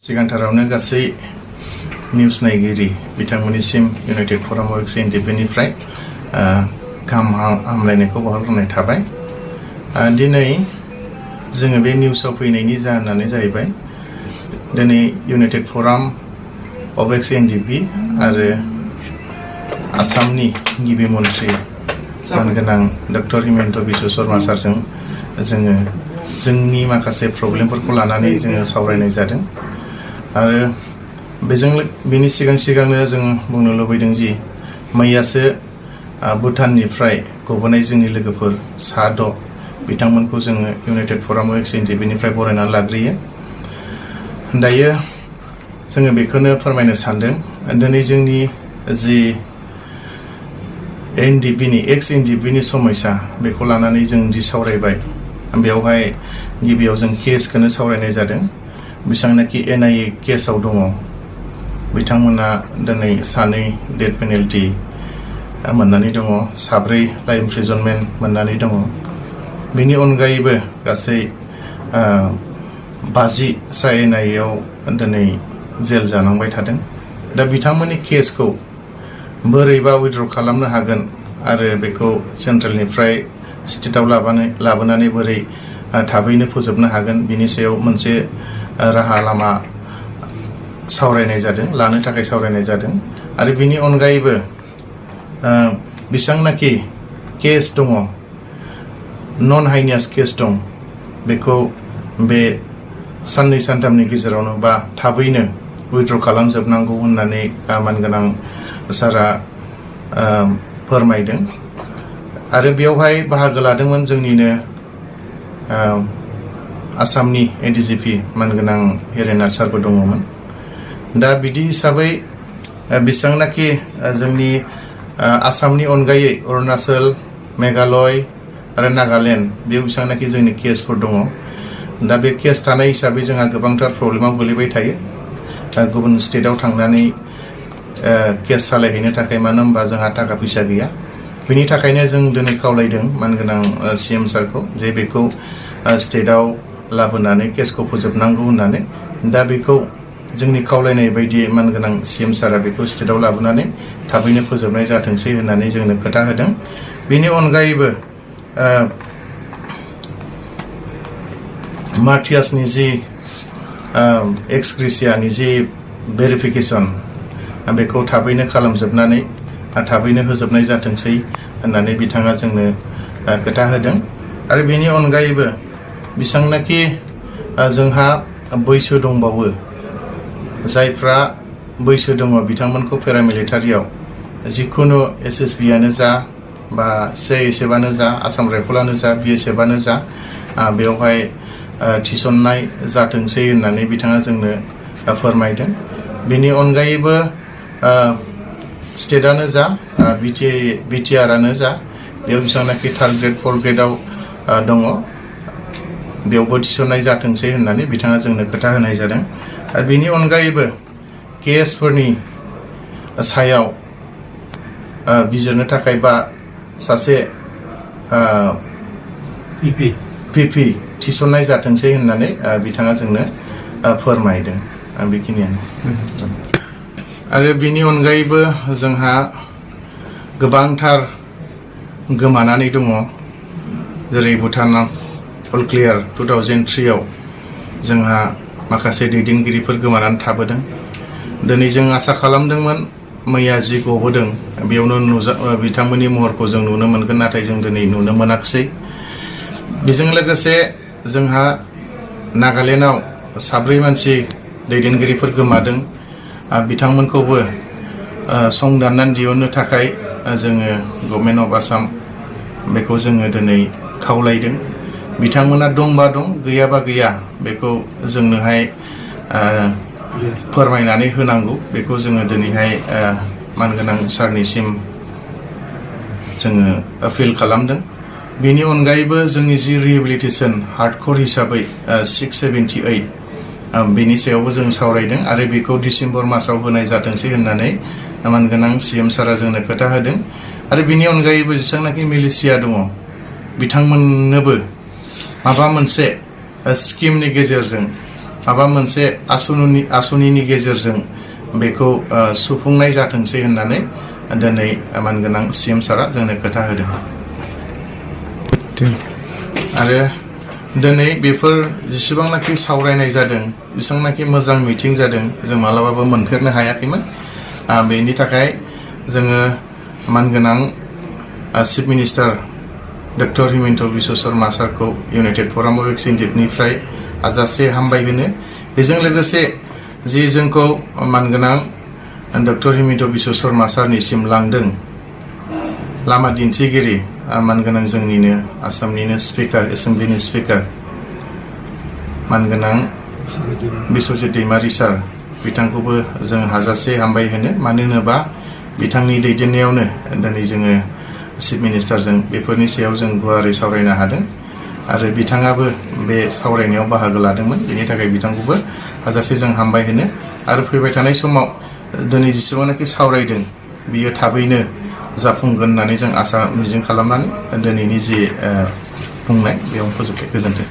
सिगांथारावनो गासै निउस नायगिरि बिथांमोननिसिम United फराम workers एनडिपिनिफ्राय गाहाम हामलायनायखौ बावहरग्रोनाय थाबाय। दिनै जोङो बे निउसाव फैनायनि जाहोनानो जाहैबाय दिनै इउनाइटेड फराम अफ एक्स एनडिपि आरो आसामनि गिबि मन्त्रि मानगोनां डक्टर हिमन्त बिश्व शर्मा सारजों जोङो जोंनि माखासे प्रब्लेमफोरखौ लानानै जोङो सावरायनाय जादों। आरो बेनि सिगांनो जों बुंनो लुबैदों जि मैयासो भुटाननिफ्राय गबोनाय जोंनि लोगोफोर सा 6 बिथांमोनखौ जोङो इउनाइटेड फराम वर्कस एनडिपिनिफ्राय बरायनानै लाग्रोयो। दायो जोङो बेखौनो फोरमायनो सानदों दिनै जोंनि जि एनडिपिनि एक्स एनडिपिनि समस्या बेखौ लानानै जों जि सावरायबाय बेवहाय गिबियाव जों केसखौनो सावरायनाय जादों। बेसेबांनाखि एनआइए केसआव दङ बिथांमोना दिनै 2 डेथ पेनाल्टि मोननानै दङ, 7 लाइफ इमप्रिजनमेन्ट मोननानै दङ। बेनि अनगायैबो गासै 50 एनआइएआव दिनै जेल जानांबाय थादों। दा बिथांमोननि केसखौ बोरैबा उइथड्र खालामनो हागोन आरो बेखौ सेन्ट्रेलनिफ्राय स्टेटआव लाबोनानै बोरै थाबैनो फोजोबनो हागोन बिनि सायाव मोनसे राहा लामा लानो थाखाय सावरायनाय जादों। आरो बिनि अनगायैबो बेसेबांनाखि केस दङ नन हाइनियास केस दं बेखौ बे 2-3 गेजेरावनो बा थाबैनो उइथड्र खालामजोबनांगौ होननानै मानगोनां सारा फोरमायदों। आरो बेवहाय बाहागो लादोंमोन जोंनिनो आसामनि एडिजिपि मानगोनां हेरेनाथ सारबो दङमोन। दा बिदि हिसाबै बेसेबांनाखि जोंनि आसामनि अनगायै अरुणाचल, मेघालय आरो नागालेण्ड बेयाव बेसेबांनाखि जोंनि केसफोर दङ। दा बे केस थानाय हिसाबै जोंहा गोबांथार प्रब्लेमाव गोलैबाय थायो गुबुन स्टेटआव थांनानै केस सालायहैनो थाखाय, मानो होनबा जोंहा थाखा फैसा गैया। बेनि थाखायनो जों दिनै खावलायदों मानगोनां CM सारखौ जे बेखौ स्टेटआव लाबोनानै केसखौ फोजोबनांगौ होननानै। दा बेखौ जोंनि खावलायनाय बायदि मानगोनां CM सारा बेखौ स्टेटआव लाबोनानै थाबैनो फोजोबनाय जाथोंसै होननानै जोंनो खोथा होदों। बेनि अनगायैबो माथियासनि जि एक्स ग्रेसियानि जि भेरिफिकेसन बेखौ थाबैनो खालामजोबनानै थाबैनो होजोबनाय जाथोंसै होननानै बिथाङा जोंनो खोथा होदों। आरो बेनि अनगायैबो बेसेबांनाखि जोंहा बैसो दंबावो जायफ्रा बैसो दङ बिथांमोनखौ पेरामिलिटारियाव जिखुनु SSBआनो जा बा CISFआनो जा, आसाम राइफलानो जा, BSFआनो जा बेवहाय थिसननाय जाथोंसै होननानै बिथाङा जोंनो फोरमायदों। बेनि अनगायैबो स्टेटआनो जा BTRआनो जा बेयाव बेसेबांनाखि 3rd ग्रेड 4th ग्रेडआव दङ बेयावबो थिसननाय जाथोंसै होननानै बिथाङा जोंनो खोथा होनाय जादों। आरो बेनि अनगायैबो केसफोरनि सायाव बिजिरनो थाखाय बा सासे PP थिसननाय जाथोंसै होननानै बिथाङा जोंनो फोरमायदों। बेखिनियानो। आरो बेनि अनगायैबो जोंहा गोबांथार गोमानानै दङ, जेरै भुटान अल क्लियार 2003आव जोंहा माखासे दैदेनगिरिफोर गोमानानै थाबोदों। दिनै जों आसा खालामदोंमोन मैया जि गबोदों बेयावनो बिथांमोननि महरखौ जों नुनो मोनगोन, नाथाय जों दिनै नुनो मोनाखिसै। बेजों लोगोसे जोंहा नागालेण्डआव 7 मानसि दैदेनगिरिफोर गोमादों। बिथांमोनखौबो संदाननानै दिहुननो थाखाय जोङो गभर्नमेन्ट अफ आसाम बेखौ जोङो दिनै खावलायदों। बिथांमोना दंबा दं, गैयाबा गैया बेखौ जोंनोहाय फोरमायनानै होनांगौ। बेखौ जोङो दिनैहाय मानगोनां सारनिसिम जोङो आपिल खालामदों। बेनि अनगायैबो जोंनि जि रिहेबिलिटेसन हार्डक'र हिसाबै 678 बेनि सायावबो जों सावरायदों आरो बेखौ डिसेम्बर मासाव होनाय जाथोंसै होननानै मानगोनां CM सारा जोंनो खोथा होदों। आरो बेनि अनगायैबो जेसेबांनाखि मिलिशिया दङ बिथांमोननोबो माबा मोनसे स्किमनि गेजेरजों माबा मोनसे आसुनिनि गेजेरजों बेखौ सुफुंनाय जाथोंसै होननानै दिनै मानगोनां CM सारा जोंनो खोथा होदों। आरो दिनै बेफोर जेसेबांनाखि सावरायनाय जादों, जेसेबांनाखि मोजां मिटिं जादों, जों मालाबाबो मोनफेरनो हायाखैमोन। बेनि थाखाय जोङो मानगोनां chief minister doctor Himanta Biswa Sharma सारखौ इउनाइटेड फराम अफ एक्स-इन्डियानिफ्राय हाजासे हामबायहोनो, बेजों लोगोसे जि जोंखौ मानगोनां डक्टर हिमन्त बिश्व शर्मा सारनिसिम लांदों लामा दिन्थिगिरि मानगोनां जोंनिनो आसामनिनो स्पिकार, एसेम्ब्लिनि स्पिकार मानगोनां बिश्वजित दैमारी सार, बिथांखौबो जों हाजासे हामबाय होनो। मानो होनोबा बिथांनि दैदेननायावनो दिनै जोङो चिफ मिनिस्टारजों बेफोरनि सायाव जों गुवारै सावरायनो हादों आरो बिथाङाबो बे सावरायनायाव बाहागो लादोंमोन। बेनि थाखाय बिथांखौबो हाजासे जों हामबाय होनो आरो फैबाय थानाय समाव दिनै जेसेबांनाखि सावरायदों बियो थाबैनो जाफुंगोन होननानै जों आसा मिजिं खालामनानै दिनैनि जि बुंनाय बेयावनो फोजोबबाय। गोजोन्थों।